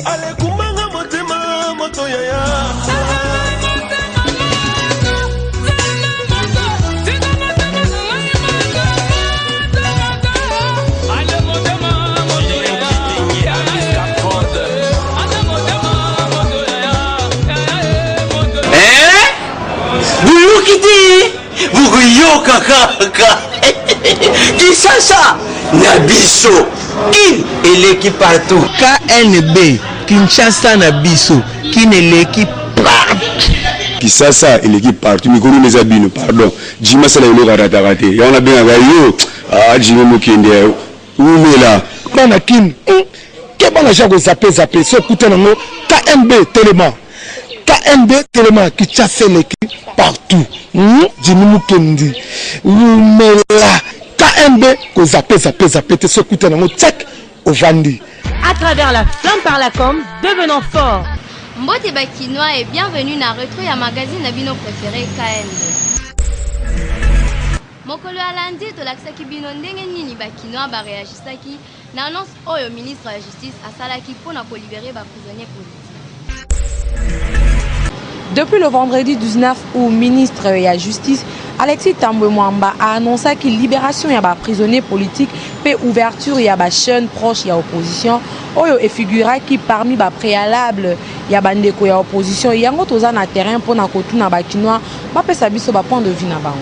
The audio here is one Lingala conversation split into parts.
Alekumbanga motema moto yaya. Boyoki te, bokoyoka kaka. Kinshasa na biso, Kin eleki partout. KNB, Kinshasa na biso, Kin eleki partout. Kisasa eleki partout, mikolo eza bino, pardon. Jimmy asala eloko arataka te, yango nabengaka yo. Ah, Jimmy Mokende, umela. Bana Kin, ke bana ja kozape zape, so okuta nango KNB telema. KNB telema, Kinshasa eleki partout. Jimmy Mukendi, umela. KNB kozape zape zape te, so okuta nango tchak ovandi. À travers la flamme par la com, devenons forts. Mbote ba Kinois et bienvenue na retro ya magazine na bino préféré KNB. Mokolo ya lundi tolakisaki bino ndenge nini ba Kinois ba réagisaki na annonce oyo ministre ya justice asalaki mpona kolibérer ba prisonniers politiques. Depuis le vendredi 19 août, ministre de la Justice Alexis Thambwe Mwamba a annoncé que libération ya ba prisonniers politiques pe ouverture ya ba chaîne proche ya opposition oyo efiguraki parmi ba préalable ya bandeko ya opposition. Yango toza na terrain mpona kotuna ba Kinois bapesa biso ba point de vue na bango.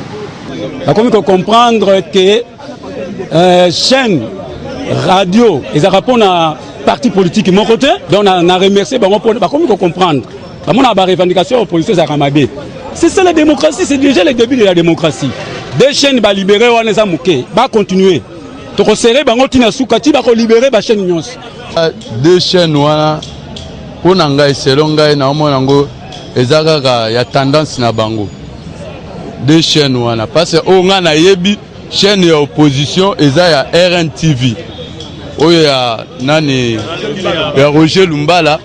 Bakomi kocomprendre que chaîne radio ezalaka mpona parti politique moko te. Donc na remercier bango mpona bakomi kocomprendre, bamona ba revendication ya opposition ezalaka mabe. C'est ça la démocratie, c'est déjà le début de la démocratie. Deux chaînes balibérer wana eza moke, bacontinue, tokoserrer bango ntina suka ti bakolibérer bachaîne nyonso. Deux chaînes wana, mpo na ngai, selon ngai, naomona yango eza kaka ya tendance na bango, deux chaînes wana, parce que oyo ngai nayebi, chaîne ya opposition eza ya RNTV, oyo ya nani, ya Roger Lumbala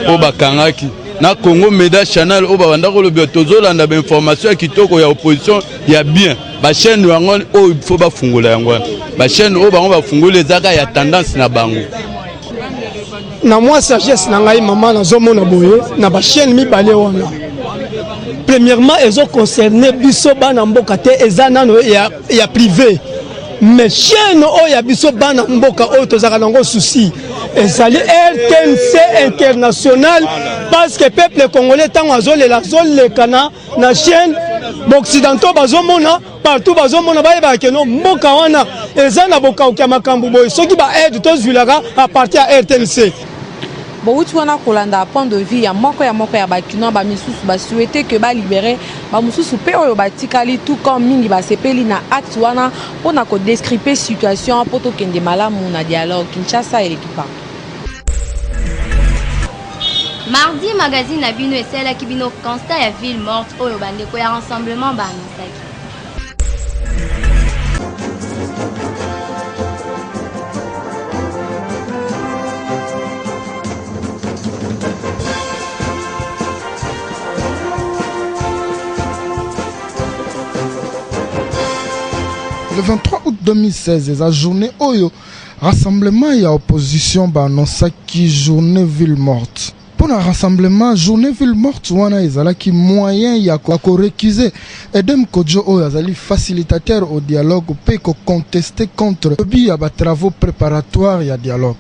oyo bakangaki, na Congo Media Channel oyo babanda kolobela. Tozolanda bainformation ya kitoko ya opposition ya bien. Bachaîne yango oyo faut bafungola yango wana. Bachaîne oyo bango bafungoli ezaka ya tendance na bango. Na mwa sagesse na ngai, mama, nazomona boye na bachaîne mibale wana. Premièrement, ezoconcerne biso bana mboka te, eza nano ya privé. Mais chaîne oyo ya biso bana mboka oyo tozalaka nango souci ezali RTNC International, parce que peuple congolais, ntango azolela, azoleka na chaîne. Baoccidentaux bazomona partout, bazomona, bayebaka que non, mboka wana eza na bokauki ya makambo boye. Soki baaide tozwilaka à partir ya RTNC. Bowuti wana kolanda point de vue ya moko ya moko ya bakinois. Bamisusu basouhaite ke balibérer bamosusu mpe oyo batikali, tout comme mingi basepeli na acte wana mpona kodécrypter situation mpo tokende malamu na dialogue. Kinshasa eleki partout. Mardi, magazine na bino esalelaki bino constat ya ville morte oyo bandeko ya Rassemblement baannonsaki. Le 23 août 2016 eza journée oyo rassemblement ya opposition baannonsaki journée ville morte. Mpo na rassemblement, journée ville morte wana ezalaki moyen ya korécuser Edem Kodjo oyo azali facilitateur au dialogue mpe kocontester contre lobi ya batravaux préparatoires ya dialogue.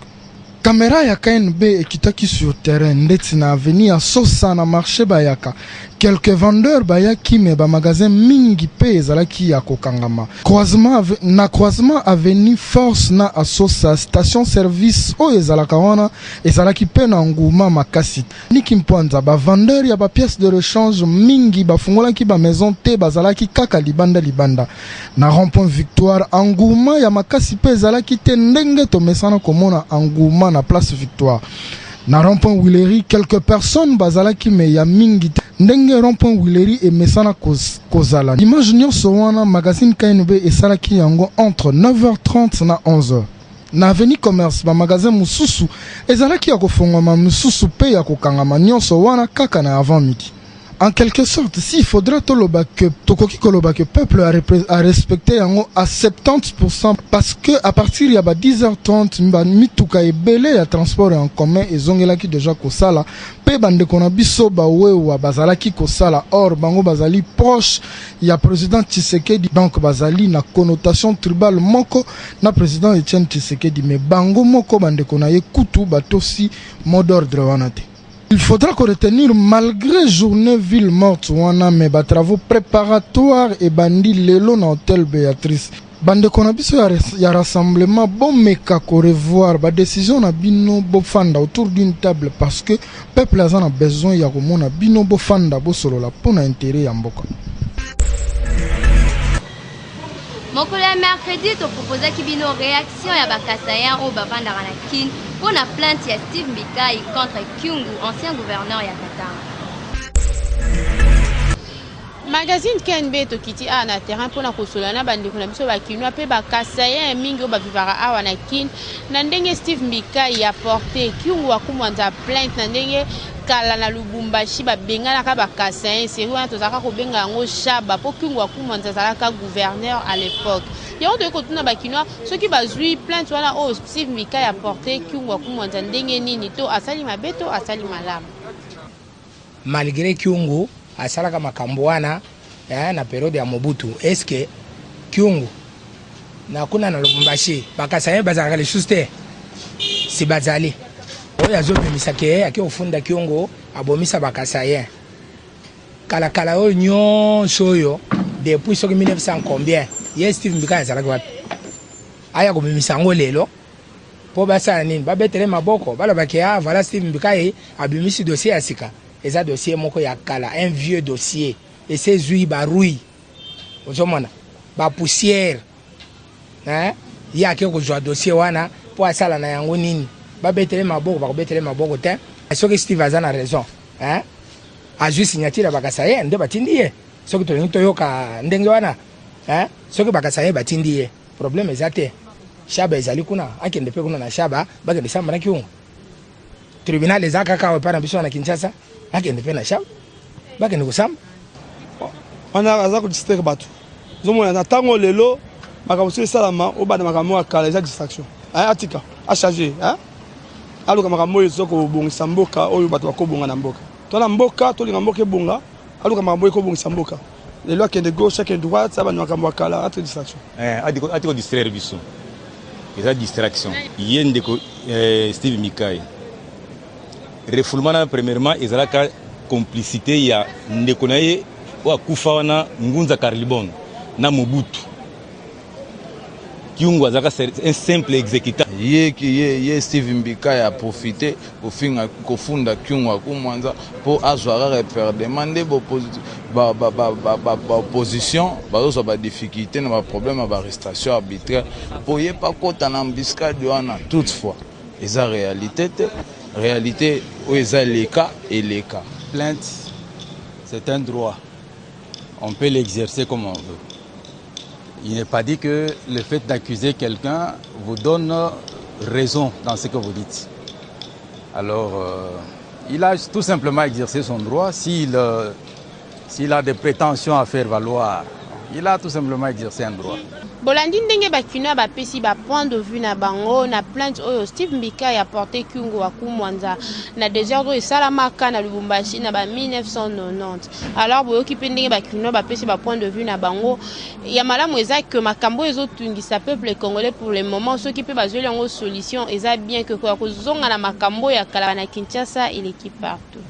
Caméra ya KNB ekitaki sur terrain ndeti na avenue ya Sosa, na marché Bayaka. Quelques vendeurs bayaki, me bamagasin mingi mpe ezalaki ya kokangama. Croisement, na croisement avenue Force na Asosa, station service oyo ezalaka wana ezalaki mpe na nguma makasi. Niki Mpwanza, bavendeur ya bapièce de rechange mingi bafungolaki bamaison te, bazalaki kaka libanda libanda. Na rond-point Victoire, engouement ya makasi mpe ezalaki te ndenge tomesana komona engouement na place Victoire. Na rond-point Huilerie, quelques personnes bazalaki, me ya mingi te ndenge rond-point Huilerie emesana kozala. Image nyonso wana, magazine KNB esalaki yango entre 9h30 na 11h. Na avenue Commerce, bamagasin mosusu ezalaki ya kofungwama, mosusu mpe ya kokangama, nyonso wana kaka na avant midi. En quelque sorte, si il faudra toloba que tokoki koloba que peuple a, a respecté yango à 70% parce que à partir ya ba 10h30 ba mituka ebele ya transport en commun ezongelaki déjà kosala pe bandeko na biso bawewa bazalaki kosala. Or bango bazali proche ya président Tshisekedi, donc bazali na connotation tribale moko na président Etienne Tshisekedi, mais bango moko bandeko na ye kutu batosi mot d'ordre wana te. Il faudra qu'on retenir, malgré journée ville morte wana, mais ba travaux préparatoires ebandi lelo na hôtel Béatrice. Bandeko na biso ya rassemblement, bomeka korevoir badécision na bino, bofanda autour d'une table, parce que peuple aza na besoin ya komona bino bofanda, bosolola mpo na intérêt ya mboka. Mokolo ya mercredi, toproposaki bino réaction ya bakasaïens oyo bavandaka na Kine mpo na plainte ya Steve Mbikai contre Kyungu, ancien gouverneur ya Katanga. Magazine KNB, tokiti awa na terrain mpona kosolola na bandeko na biso bakinois mpe bakasaïens mingi oyo bavivaka awa na Kine, na ndenge Steve Mbikai aporte Kyungu wa Kumwanza plainte, na ndenge kala na Lubumbashi babenganaka bakasaïens. Série wana tozalaka kobenga yango Shaba, mpo Kyungu wa Kumwanza azalaka gouverneur à l'époque. Yango toyei kotuna bakinois soki bazwi plainte wana oyo Steve Mbikai aporte Kyungu wa Kumwanza ndenge nini, to asali mabe to asali malamu. Malgré Kyungu asalaka makambo wana na période ya Mobutu, est-ce Kyungu na kuna na Lubumbashi bakasaïens bazalaka lisusu te? Si bazali, oyo azobimisa ke ake kofunda Kyungu abomisa bakasaïens kalakala oyo nyonso oyo depuis soki 1900 combien, ye Steve Mbikai azalaki wapi? Aya kobimisa yango lelo mpo basala nini? Babetele maboko, balobaki: "Ah voilà, Steve Mbikai abimisi dossier ya sika." Eza dossier moko ya kala, un vieux dossier, ese ezwi barouille, ozomona bapoussière. Ye ake kozwa dossier wana mpo asala na yango nini? Babetele maboko, bakobetele maboko te. Soki Steve aza na raison, hein? Azwi signature ya bakasaïens nde batindi ye. Soki tolingi toyoka ndenge wana, hein? Soki bakasaïens batindi ye, problème eza te. Shaba ezali kuna, akende mpe kuna na Shaba, bakende samba na Kyungu. Tribunal eza kaka awa epai na biso na Kinshasa, akende mpe na Shaba, bakende kosamba. Wana aza kodistraire bato. Ozomona na ntango lelo makambo soki esalama, obanda makambo ya kala, eza distraction. Atika, achange, aluka makambo oyo eza kobongisa mboka, oyo bato bakobonga na mboka. To na mboka, tolinga mboka ebonga, aluka makambo oyo ekobongisa mboka. Lelo akende gauche, akende droite, abanda makambo ya kala, atre distraction. Ati kodistraire biso, eza distraction. Ye ndeko Steve Mbikai, refoulement na premièrement ezalaka complicité ya ndeko na ye oyo akufa wana, Ngunza Karl-i-Bond, na Mobutu. Kyungu azalaka un simple exécutant. Ye Steve Mbikai aprofite kofinga, kofunda Kyungu Akumwanza mpo azwa kaka perdement nde baopposition bazozwa badifficulté na baproblème ya baarrestation arbitraire, mpo ye pakota na embuscade wana. Toutefois eza réalité te, réalité oyo eza eleka eleka. Plainte, c'est un droit, on peut l'exercer comme on veut. Il n'est pas dit que le fait d'accuser quelqu'un vous donne raison dans ce que vous dites. Alors, il a tout simplement exercé son droit. S'il a des prétentions à faire valoir, il a tout simplement exercé un droit. Bolandi ndenge bakinois bapesi bapoint de vue na bango na plainte oyo Steve Mbikai aporte Kyungu wa Kumwanza na désordre oyo esalamaka na Lubumbashi na ba 1990. Alors boyoki mpe ndenge bakinois bapesi bapoint de vue na bango. Ya malamu eza ke makambo oyo ezotungisa peuple congolais pour le moment, soki mpe bazweli yango solution, eza bien ke koya kozonga na makambo oyo ya kala na Kinshasa eleki partout.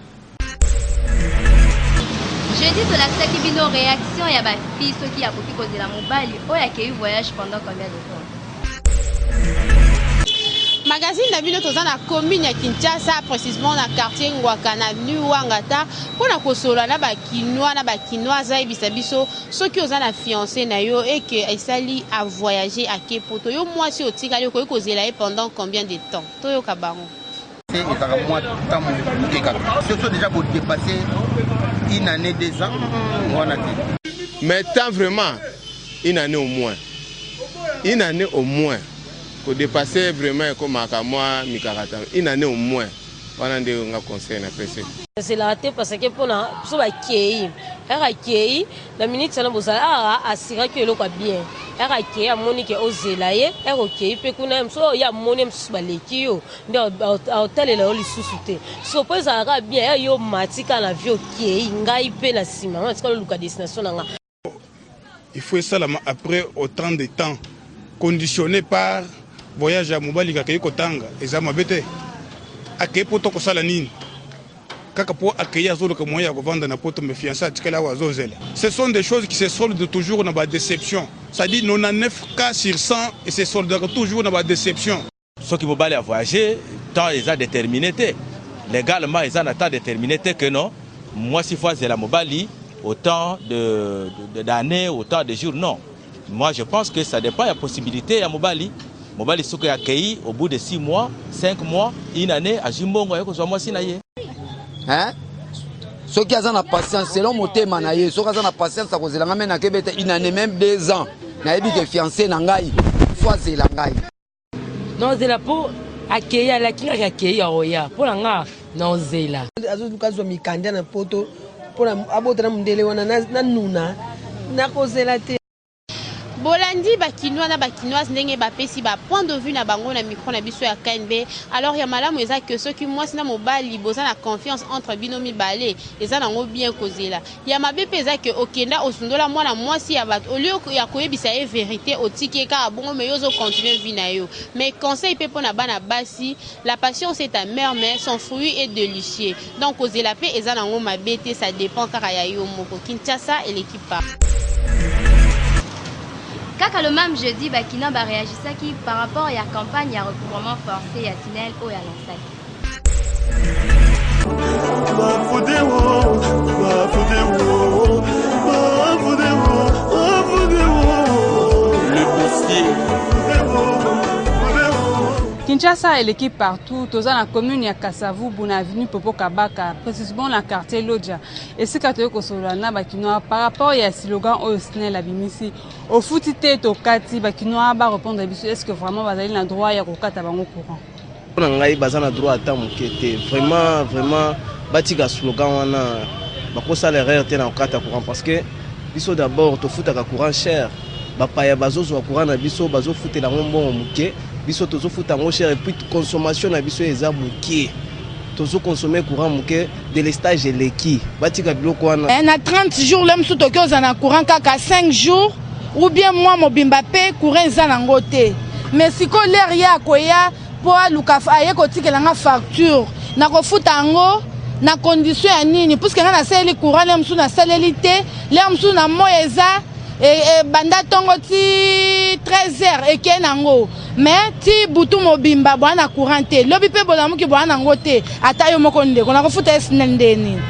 Jeudi, tolakisaki bino réaction ya bafille soki akoki kozela mobali oyo akei voyage pendant combien de temps. Magazine na bino, toza na commune ya Kinshasa, précisement na quartier Ngwaka, na avenue Wangata, mpona kosolola na bakinois na bakinoise. Ayebisa biso, soki oza na fiancé na yo eke esali avoyage, ake poto, yo mwasi otikali, okoki kozela ye pendant combien de temps? Toyoka bango. Ezalaka mwa temps moke kaka, soso déjà bodépasse une année, 2 ans wana te. Mais temps vraiment, une année au moins, une année au moins. Kodépasser vraiment ekomaka mwa mikakatano. Une année au moins. Wana nde nga conseil na pesi. Nazelaka te parce que pona biso bakeyi heure akeyi na minute wana bozala awa asiraki eloko ya bien heure akeyi amoni ke ozela ye heure okeyi pe kuna ye mosusu oyo ye amoni ye mosusu baleki yo nde aotalela yo lisusu te so po ezala kaka bien heure yo omati kaka na vie okeyi ngai pe na sima nga natikali oluka destination na nga. Il faut esalama après autant de temps conditionne par voyage ya mobali akei kotanga eza mabe te akei poto kosala nini kaka po akei azoluka moyen ya kovanda na poto mais fiancé atikali awa azozela. Ce sont des choses qui se soldent toujours na ba deception c'est à dire 99 cas sur 100 et se soldaka toujours na ba deception. Soki mobali a voyager temps eza determine te legalement eza na temps determine te que non mwasi faut azela mobali autant de d'annees autant de jours non moi je pense que ça dépend ya possibilité ya mobali mobali soki akei au bout de 6 mois 5 mois une année azwi mbongo aye kozwa mwasi na ye. Hein? Soki aza na patience selon motema na ye soki aza na patience akozela ngai meme nakebeta une année meme 2 ans nayebi ke fiancé na ngai faut azela ngai. Naozela po akeyi alaki nga ke akeyi akoya po na nga naozela. Azoluka azwa mikanda na poto pona abota na mundele wana na nuna nakozela te. Bolandi ba kinois na ba kinoises ndenge ba pesi ba points de vue na bango na micro na biso ya KNB. Alors ya malamu eza que soki mwasi na mobali boza na confiance entre bino mibale eza nango bien kozela. Ya mabe pe eza que okenda osundola mwana mwasi ya batu au lieu ya koyebisa ye verite otiki ye kaka bongo mais yo ozo continuer vie na yo. Mais conseil pe pona bana basi la patience est amère mais son fruit est delicieux donc kozela pe eza nango mabe te ça depend kaka ya yo moko. Kinshasa eleki par. Kaka le meme jeudi, ba kinois ba reagissaki par rapport ya campagne ya recouvrement force ya Snel oyo a lancaki. Kinshasa eleki partout, toza na commune ya Kasavubu na avenue Popo Kabaka, précisément na quartier Lodja. Esika toyei kosolola na ba kinois par rapport ya slogan oyo Snell abimisi, ofuti te tokati, ba kinois ba répondre biso est-ce que vraiment bazali na droit ya kokata bango courant? Mpo na ngai baza na droit ata moke te vraiment vraiment batika slogan wana bakosala erreur te na kokata courant parce que biso d'abord tofutaka courant cher bapaya bazozwa courant na biso bazofutela yango mbongo moke biso tozofuta yango cher et puis consommation na biso eza moke tozo consommer courant moke delestage eleki batika biloko wana. Eh, na 30 jours le mosusu toki ozala na courant kaka 5 jours ou bien mois mobimba mpe courant eza nango te mais sikoyo lere ye akoya mpo aluka aye kotikela nga facture nakofuta yango na condition ya nini puiske nga nasaleli courant lere mosusu nasaleli te lere mosusu na moi eza e, e, banda ntongo ti 13 heures ekei nango mais ti butu mobimba boa na courant te lobi mpe bolamuki boa nango te ata yo moko ndeko nakofuta ye snel nde nini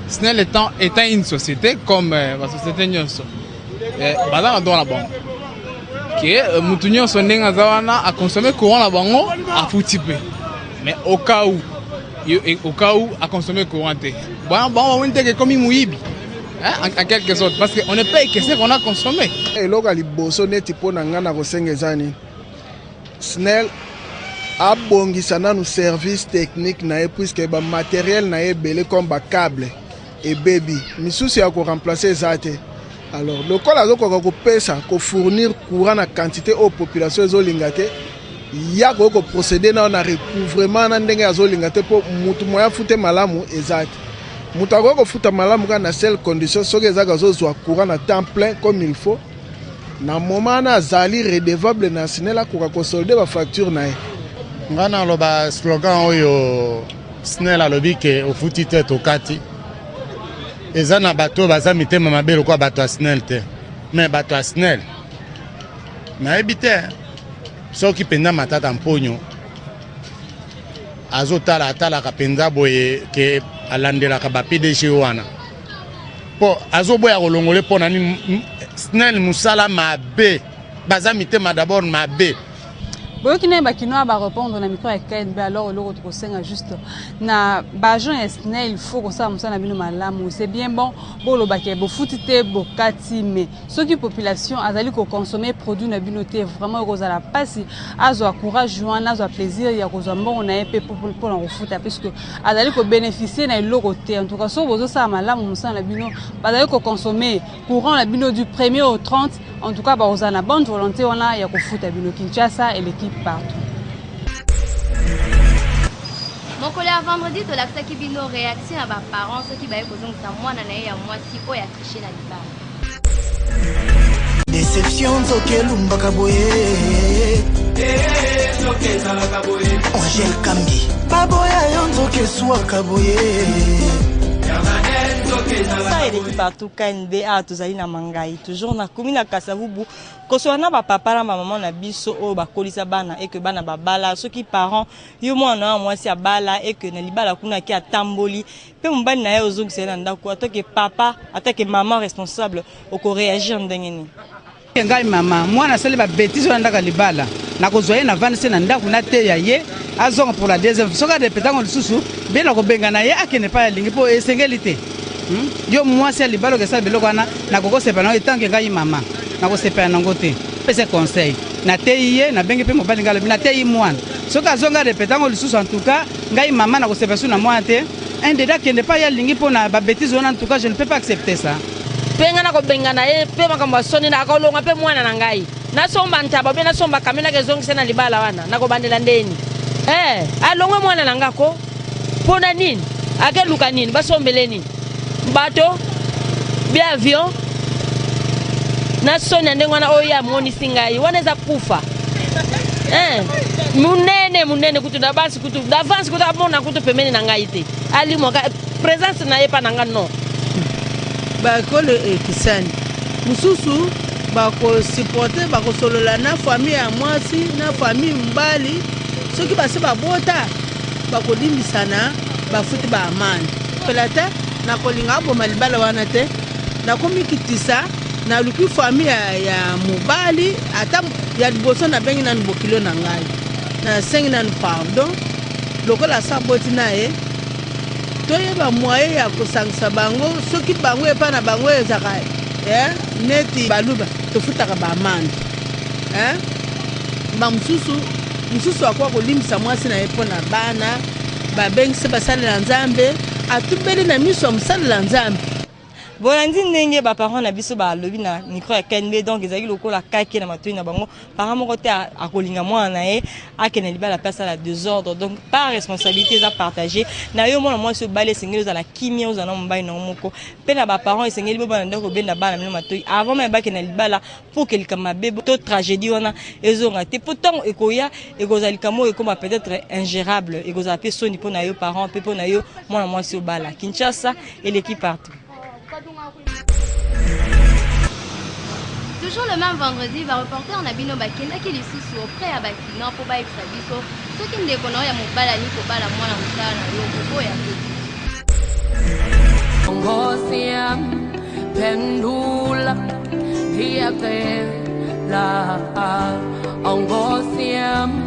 snel étant, étant une société comme euh, basociété nyonso eh, baza na droit na bango ke euh, mutu nyonso ndenge aza wana aconsomme courant na bango afuti mpe mais au cas où au cas où aconsomme courant te bango bamoni te ke ekomi moyibi Hein, en, en quelque sorte parce qu'on ne paye que ce qu'on a consommé. Eloko ya liboso neti mpo na ngai na kosenga eza nini? Snell abongisa nanu service technique na ye puisque ba materiel na ye ebele comme ba cable ebebi misusu ya ko remplacer eza te alors lokola azokoka kopesa ko fournir courant na quantité oyo population ezolinga te ye akoki ko proceder nao na recouvrement na ndenge azolinga te mpo mutu moyen afute malamu eza te Moto akoki kofuta malamu kaka na seule condition soki eza azozwa courant na temps plein comme il faut na moment wana azali redevable na SNEL akoka kosolde ba facture na ye. Nga naloba slogan oyo SNEL alobi ke ofuti te tokati eza na bato oyo baza mitema mabe lokola bato ya SNEL te mais bato ya SNEL nayebi te soki mpenza Matata Mponyo azotala atalaka mpenza boye ke alandelaka ba PDG wana mpo azoboya kolongole mpo na nini SNEL mosala mabe baza mitema d'abord mabe. Boyoki naye ba kinois ba repondre na micro ya KNB alors eloko tokosenga juste na ba agent ya SNEL il faut kosala mosala na bino malamu c'est bien bon boloba ke bofuti te bokati mais soki population azali ko consommer produit na bino te vraiment ekozala mpasi azwa courage wana azwa plaisir ya kozwa mbongo na ye mpe mpona kofuta puisque azali ko bénéficier na eloko te en tout cas soki bozosala malamu mosala na bino bazali ko consommer courant na bino du premier au 30 en tout cas bakozala na bonne volonté wana ya kofuta bino. Kinshasa eleki partout. Mokolo ya vendredi tolakisaki bino reaction ya ba parents soki baye kozongisa mwana na ye ya mwasi oyo a triche na libala. Deception nzoka elumbaka boye Angèle Kambi baboya yo nzoka eswaka boye Ça eleki partout KNB awa tozali na Mangai toujours na commune ya Kasavubu kosola na ba papa na ba maman na biso oyo bakolisa bana et que bana babala soki parent yo mwana na yo mwasi abala et que na libala kuna ake atamboli pe mobali na ye ozongisa ye na ndako ata ke papa ata ke maman responsable oko reagir ndenge nini? Ngai mama mwana asali ba betise wana ndaka libala nakozwa ye navandisi na ndako nateya ye azonga pour la deuxième soki arepeta yango lisusu bien nakobengana ye akende epai alingi mpo esengeli te hmm? Yo mwasi ya libala okesala biloko wana nakokosepela nango etanke ngai mama nakosepela nango te pesa conseil nateyi ye nabengi mpe mobali ngai alobi nateyi mwana soki azonga arepeta yango lisusu en tout cas ngai mama nakosepela su na mwana te un dede akende epai alingi mpo na babetise wana en tout cas je ne peux pas accepter ça. Mpe ngai nakobengana ye, mpe makambo ya soni na akolongwa, mpe mwana na ngai nasomba ntaba obe nasomba kami nakezongisa na libala wana nakobandela ndeni eh, alongwe mwana na nga ko mpo na nini akeluka nini basombele nini bato bia avion na soni ya ndenge wana oyo ye amonisi ngai wana eza kufa eh, munene munene kutu na basi kutu d'avance kutu amona kutu pembeni na ngai te alimwaka Presence na ye pa na nga non. Ba ekolo ekesani. Mosusu bako supporter bakosolola na famille ya mwasi na famille mobali soki basi babota bakolimbisana bafuti ba amande. Pela te nakolinga aboma libala wana te nakomikitisa naluki famille ya, ya mobali ata ya liboso nabengi nanu bokilo na ngai nasengi nanu pardon lokola asa aboti na ye Toyeba moyen ya kosangisa bango soki bango epa na bango ezaka eh, neti baluba tofutaka ba amande eh, ba mosusu mosusu akoka kolimbisa mwasi na ye mpo na bana babengisi basalela Nzambe atubeli na miso ya mosalela Nzambe. Bolandi ndenge ba parents na biso balobi na micro ya KNB, donc ezalaki lokola kake na matoyi na bango. Parent moko te akolinga mwana na ye akende libala pe asala desordre, donc par responsabilité eza partage na yo mwana mwasi obali, esengeli ozala kimia, ozala na mobali na yo moko, pe na ba parents esengeli bobanda ndako kobenda bana bino matoyi avant meme bakende na libala pour que likambo mabe to tragédie wana ezonga te, po ntango ekoya ekozala likambo oyo ekoma peut-être ingérable, ekozala pe soni mpo na yo parent pe mpo na yo mwana mwasi obala. Kinshasa eleki partout. Toujours le même vendredi, ba reporters na bino bakendaki lisusu auprès ya ba kinois mpo bayebisa biso soki ndeko na yo ya mobali alingi kobala mwana mosala na yo okoboya to te. Nkosi yami phendula ngiyacela Nkosi yami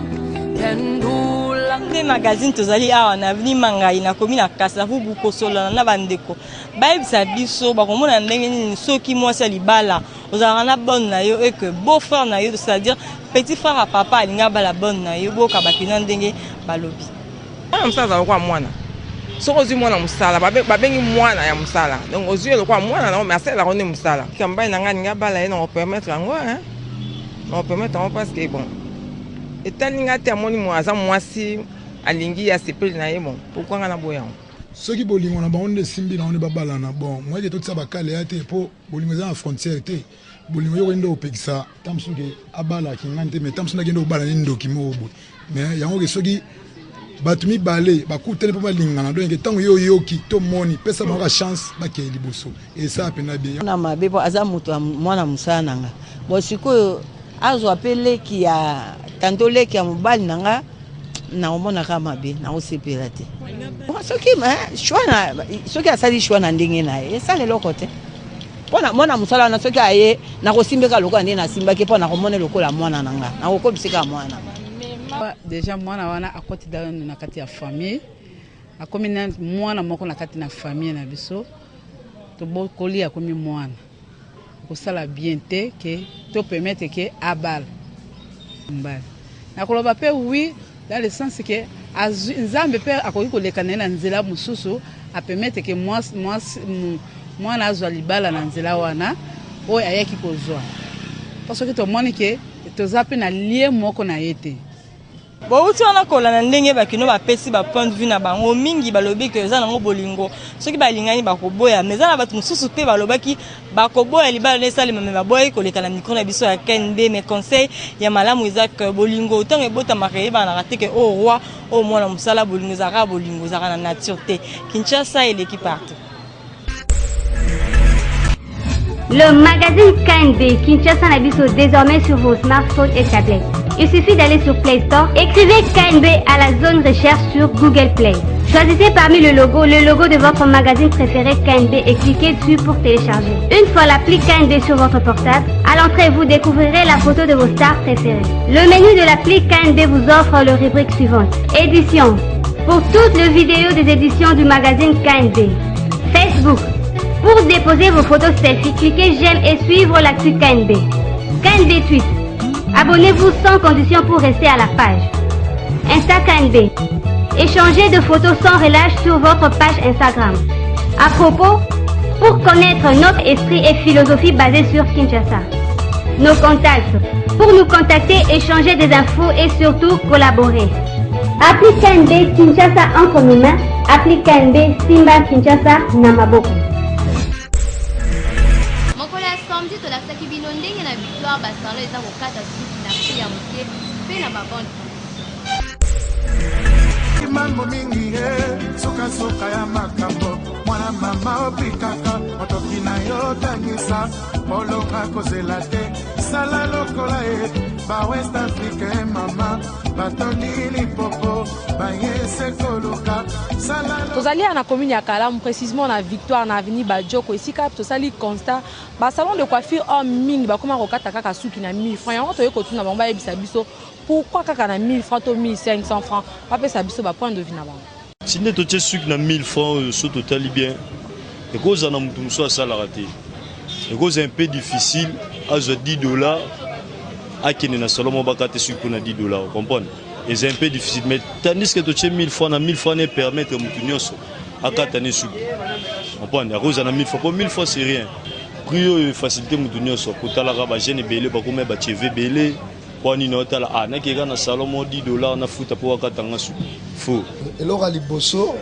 phendula Nde magazine tozali awa na avenue Mangayi na commune ya Kasavubu kosolana na bandeko bayebisa biso bakomona ndenge nini soki mwasi ya libala ozalaka na bonne na yo et que beau frère na yo c'est-à-dire petit frère ya papa alingi abala bonne na yo boyoka bakinois ndenge balobi. Mwana mosala azala lokola mwana. Soki ozwi mwana mosala, babengi mwana ya mosala. Donc ozwi ye lokola mwana na yo mais asalelaka yo nde mosala. Tika mobali na ngai alingi abala ye nako permettre yango hein. Nako permettre yango parce que bon etali ngai te amoni aza mwasi alingi ye asepeli na ye bon pourquoi ngai naboya yango. Soki bolingo na bango nde esimbi na bango nde babalana bon moyen ke totia ba kale ya te po bolingo eza na frontière te bolingo yo nde opekisa ta mosusu ke abala kingani te mais ta mosusu nakende obala ne ndoki moko boye mais yango ke soki bato mibale bakutani mpo balingana donc ntango yo oyoki to moni pesa bango ka chance bakei liboso esala mpenza bien na mabe po aza moto ya mwana mosala na nga bon sikoyo azwa mpe leki ya tanto leki ya mobali na nga nakomona kaka mabe nakosepela te soki choix na soki asali choix na ndenge na ye esala eloko te mpona mwana mosala wana soki aye nakosimbeka lokola nde nasimbaki mpo nakomona lokola mwana na nga nakokobiseka mwana na nga. Deja mwana wana akoti nanu na kati ya famille, akomi na mwana moko na kati na famille na biso, tobokoli akomi mwana. Ekosala bien te ke to permettre ke abala mobali. Nakoloba pe oui dans le sens ke azwi Nzambe pe akoki koleka na ye na nzela mosusu a permettre ke mwasi mwana azwa libala na nzela wana oyo ayaki kozwa. Po soki tomoni ke toza pe na lien moko na ye te. Bowuti wana kolanda ndenge ba kinois bapesi ba point de vue na bango, mingi balobi que eza nango bolingo, soki balingani bakoboya, mais eza na bato mosusu pe balobaki bakoboya libala na esalema, mais baboyaki koleka na micro na biso ya KNB. Mais conseil ya malamu eza que bolingo ntango ebotamaka eyebanaka te que oyo roi, oyo mwana mosala, bolingo ezalaka bolingo, ezalaka na nature te. Kinshasa eleki partout. Le magazine KNB Kinshasa na biso désormais sur vos smartphones et tablettes. Il suffit d'aller sur Play Store, écrivez KNB à la zone recherche sur Google Play. Choisissez parmi le logo le logo de votre magazine préféré KNB et cliquez dessus pour télécharger. Une fois l'appli KNB sur votre portable, à l'entrée vous découvrirez la photo de vos stars préférées. Le menu de l'appli KNB vous offre le rubrique suivante. Édition. Pour toutes les vidéos des éditions du magazine KNB. Facebook. Pour déposer vos photos selfie, cliquez j'aime et suivre l'actu KNB. KNB Tweet. Abonnez-vous sans condition pour rester à la page. Insta KNB. Échangez de photos sans relâche sur votre page Instagram. À propos, pour connaître notre esprit et philosophie basée sur Kinshasa. Nos contacts. Pour nous contacter, échanger des infos et surtout collaborer. Appli KNB Kinshasa entre nos mains. Appli KNB Simba Kinshasa na maboko. Mokolo ya samedi tolakisaki bino ndenge na Victoire ba salon eza kokata suki na prix ya moke mpe na ba bonne condition. Mambo mingi eh, sukasuka ya makambo mwana mama opikaka motoki na yo tangisa olonga kozela te sala lokola ye ba west africain mama batondi lipopo baye se koluka sala Tozali awa na commune ya Kalamu, precisement na Victoire na avenue Badjoko, esika tosali constat ba salon de coiffure homme mingi bakoma kokata kaka suki na 1000 francs. Yango toye kotuna bango bayebisa biso pourquoi kaka na 1000 francs to 1500 francs, bapesa biso ba point de vue na bango. Si nde totie suki na 1000 francs oyo so totali bien ekozala na moto mosusu asalaka te, ekozala un peu difficile azwa 10 dollars akende na salon moko bakate suki mpona 10 dollars, comprendre eza un peu difficile. Mais tandis que totie 1000 francs na 1000 francs ne permettre moto nyonso akata ne suki, comprendre akozala na 1000 francs po 1000 francs c'est rien, prix oyo efacilité moto nyonso kotalaka ba jeune ebele bakoma ba cheve ebele mpo nini otala ah nakeka na salon moko 10 dollars nafuta mpo akata nga suki faux. Eloko ya liboso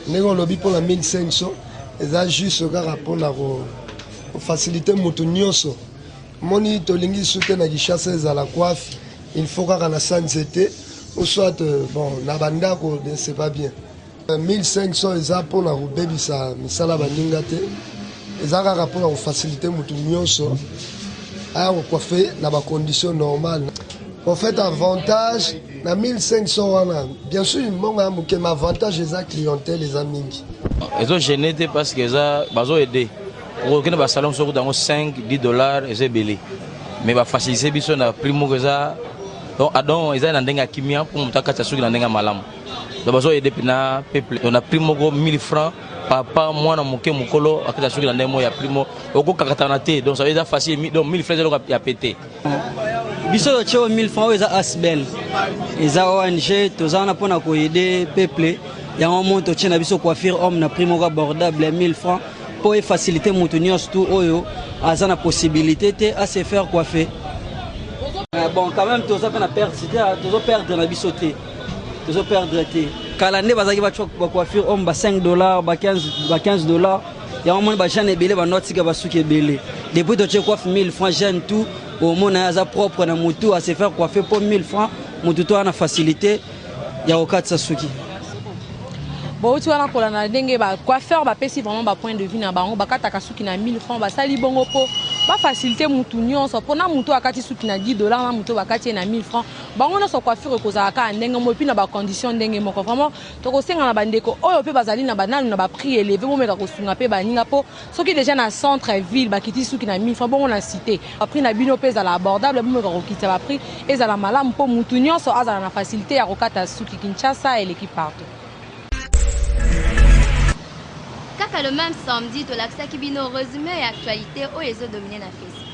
ndenge olobi mpona 1500 eza juste kaka mpona kofacilite moto nyonso. Moni tolingi su te na Kinshasa ezala coiffe il faut kaka na sa nzete ou soit bon na bandako, c'est pas bien. 1500 eza mpona kobebisa misala baninga te, eza kaka mpona kofacilite moto nyonso aya kocoiffe na bacondition normale. En fait avantage na 1500 wana, bien sûr mbongo ya moke, mais avantage eza clientèle eza mingi. Ezo gêne te parce que eza bazo aider. Okokende ba salon soki okuta yango 5 10 dollars eza ebele, mais ba faciliter biso na prix moko eza donc adon eza na ndenge ya kimia mpo moto akatisa suki na ndenge ya malamu. Donc bazo aider mpena peuple donc na prix moko 1000 francs, papa mwana moke mokolo akatisa suki na ndenge moko ya prix moko okokakatana te, donc ça eza facile, donc 1000 francs eza eloko ya pete. Biso totie oyo 1000 francs oyo eza asbel, eza ONG, toza wana mpona koyede peuple. Yango mo totie na biso coiffure homme na prix moko abordable ya 1000 francs mpo efacilité moto nyonso tu oyo aza na possibilité te a se faire coiffer. Bon quand même toza mpe na perte te, tozo perdre na biso te, tozo perdre te. Kala nde bazalaki batia bacoiffure homme ba 5 dollars, ba 15, ba 15 dollars. Yango moni bajeune ebele bando atika basuki ebele. Depuis totie coiffe 1000 francs, jeune tout omona ye aza propre na motu a se faire coiffer mpo 1000 francs motu to ana facilité ya kokatisa suki. Bouti wana kolanda ndenge ba coiffeur bapesi vraiment ba point de vue na bango, bakataka suki na 1000 francs, basali bongo mpo Bafacilité mutu nyonso mpo na mutu akati suki na 10 dollars, na mutu bakati ye na 1000 francs, bango nyonso coiffure ekozala kaka ndenge moko, et puis na bacondition ndenge moko. Vraiment, tokosenga na bandeko oyo mpe bazali na bananu na baprix élevé, bomeka kosunga mpe baninga, mpo soki déjà na centre ville bakiti suki na 1000 francs, bongo na cité baprix na bino mpe ezala abordable. Bomeka kokitisa baprix, ezala malamu mpo mutu nyonso azala na facilité ya kokata suki. Kinshasa eleki partout. Kaka le même samedi, tolakisaki bino résumé ya actualité oyo ezodomine na Facebook.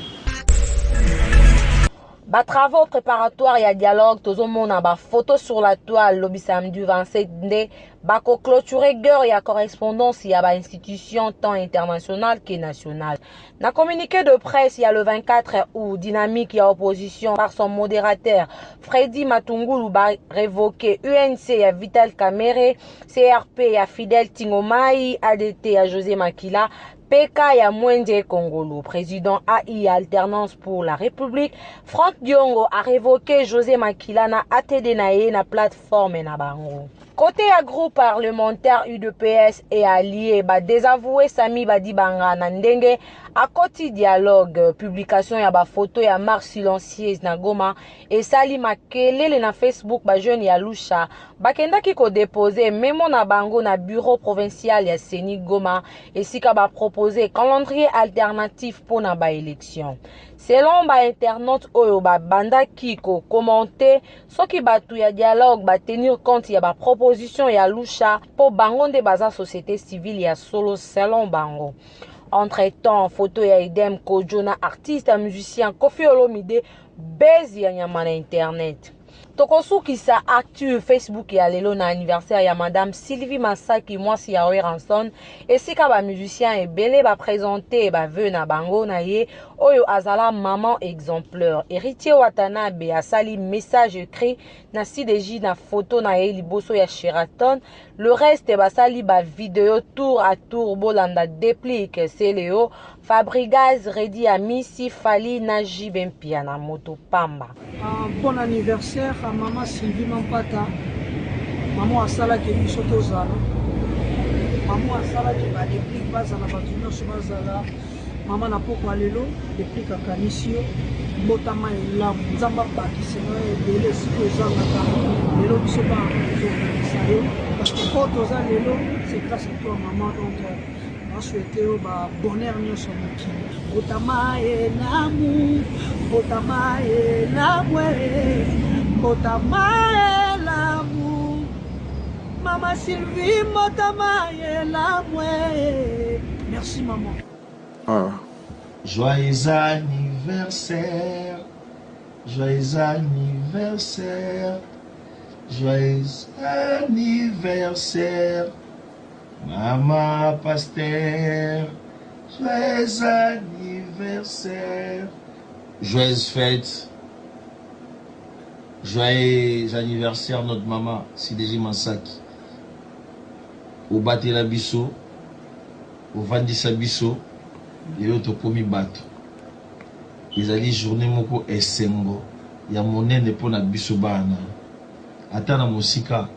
Batravaux préparatoires ya dialogue, tozomona bafoto sur la toile. Lobi samedi 27 nde bakoclôturer guerre ya correspondance ya bainstitution tant internationale que nationale. Na communiqué de presse ya le 24 août, dynamique ya opposition par son modérateur Freddy Matungulu barévoqué UNC ya Vital Kamerhe, CRP ya Fidel Tingomai, ADT ya José Makila, PK ya Mwende Kongolo. Président AI Alternance pour la République, Franck Diongo a révoqué José Makila na ATD na ye na plateforme na bango. Côté ya groupe parlementaire UDPS et alliés, ba désavoué Sami Badibanga na ndenge akoti dialogue. Publication ya ba photo ya marche silencieuse na Goma esali makelele na Facebook. Ba jeune ya Lusha bakendaki kodepose memo na bango na bureau provincial ya CENI Goma, esika bapropose calendrier alternatif mpona baélection. Selon bainternaute oyo babandaki kokommente, soki bato ya dialogue batenir compte ya baproposition ya Lusha, mpo bango nde baza société civile ya solo selon bango. Entre-temps, photo ya Edem Kojo na artiste musicien Koffi Olomide base ya nyama na internet. Tokosukisa actu Facebook ya lelo na anniversaire ya madame Sylvie Masaki, mwasi ya Werrason, esika bamusicien ebele baprésente bavœux na bango na ye oyo azala maman exemplaire. Héritier Watanabe asali message écrit na CDJ na photo na ye liboso ya Sheraton. Le reste basali bavideo tour à tour. Bolanda Déplique, Celeo, Fabregas, Redi Amisi, Fally na JB Mpiana, moto pamba. Un bon anniversaire à maman Sylvie Mampata. Mama asalaki biso tozala, mama asalaki baDéplique bazala, bato nyonso bazala. Mama, na pokwa lelo, Déplique akanisi yo. Mbotama elamu, Nzambe abakisela yo ebele esika ozangaka. Lelo biso bana tozokanisa yo parce que po toza lelo, c'est grâce à toi, maman. Donc nasouhaite yo babonheur nyonso ya mokili. Mbotama elamu, mbotama elamu, mbotama elamu, mama Sylvie, mbotama elamu. Merci, maman. Ah. Joyeux anniversaire, joyeux anniversaire, joyeux anniversaire, maman pasteur, joyeux anniversaire. Joyeuse fête, joyeux anniversaire notre maman Sidezi Mansaki. Obatela biso, ovandisa biso, lelo tokomi bato. Ezali journée moko esengo ya monene mpo na biso bana. Ata na mosika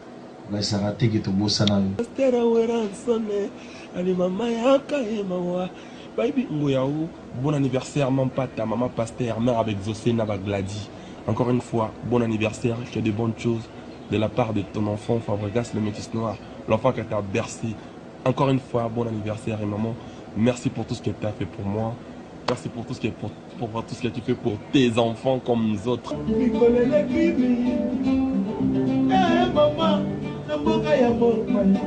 okalisaka te ke tobosana yo. Pasteur Werrason, ali mama yaka ye mawa bayebi ngoyaou. Bon anniversaire Mampata, maman pasteur, mère avec Zosé Gladi. Encore une fois, bon anniversaire, que de bonnes choses de la part de ton enfant Fabregas le métis noir, l'enfant qui t'a bercé. Encore une fois, bon anniversaire et maman, merci pour tout ce que tu as fait pour moi. Merci pour tout ce que, pour tout ce que tu fais pour tes enfants comme nous autres. Mikolo eleki mingi, eh, mama, na mboka ya mopaya,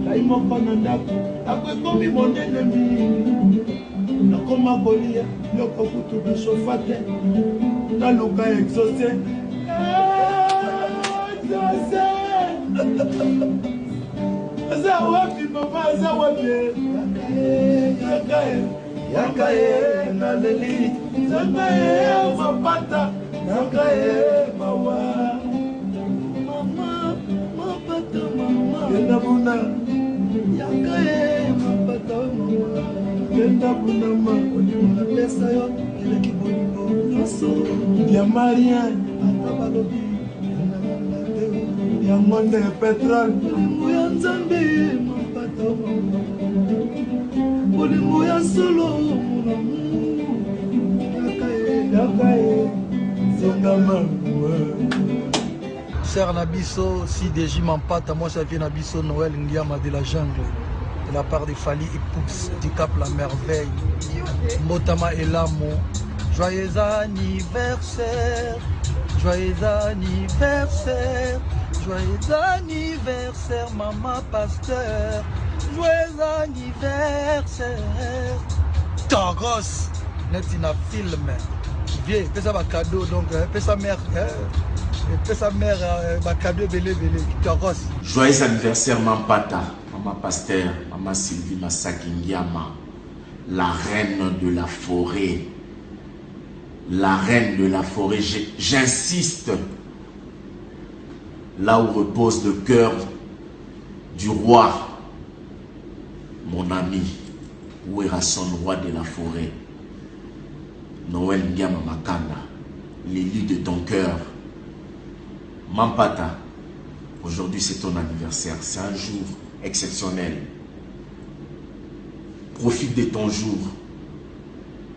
ngai moko na ndako. Ndako ekomi monene mingi, nakoma kolia biloko kutu bisofa te. Naluka Exaucé, Exaucé aza wapi? Mama aza wapi? Yaka ye, yaka ye, naleli zanga ye, mapata yaka ye, mawa mama mapata mama kenda buna yaka ye mapata mama kenda buna ma bolingo napesa yo eleki bolingo nyonso ya Marien, ata balobi yango nde pétrole. Bolingo ya Nzambe, mapata mama, bolingo ya solo, mon amour. Yaka ye, zonga mangu. Sœur na biso CDJ Mampata, moi ça vient na biso Noël Ngiama de la jungle, de la part de Fally Ipups du Cap la merveille. Mbotama Elamo, joyeux anniversaire, joyeux anniversaire, joyeux anniversaire maman pasteur, joyeux anniversaire. Togos, neti na film. Vieux, pesa ba cadeau donc pesa mère pesa mère ba cadeau ebele ebele togos. Joyeux anniversaire Mampata, maman pasteur, maman Sylvie Masaki Ngiama, la reine de la forêt. La reine de la forêt, j'insiste, là où repose le cœur du roi, mon ami, Werrason, roi de la forêt, Noël Ngiama Makanda, l'élu de ton cœur. Mampata, aujourd'hui c'est ton anniversaire, c'est un jour exceptionnel. Profite de ton jour.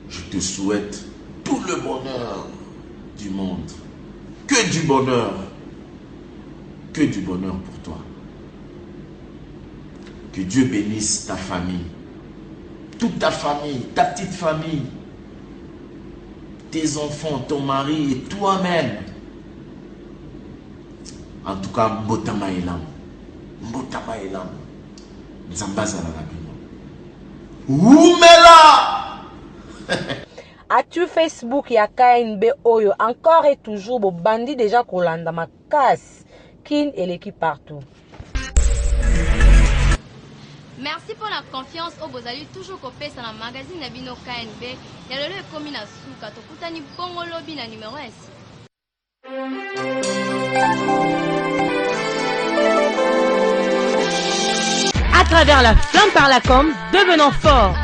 Je te souhaite tout le bonheur du monde. Que du bonheur. Que du bonheur pour toi. Que Dieu bénisse ta famille. Toute ta famille, ta petite famille. Tes enfants, ton mari et toi-même. En tout cas, Mbotama Elam. Mbotama Elam. Nzambe azala na bino. Wumela! Actu Facebook ya KNB oyo encore et toujours bobandi dejà kolanda makasi kin eleki partout. Merci pour la confiance oyo bozali toujours kopesa na magazine na bino KNB ya lelo ekomi na suka tokutani bongo lobi na numero ya sika. À travers la flamme par la com, devenons forts.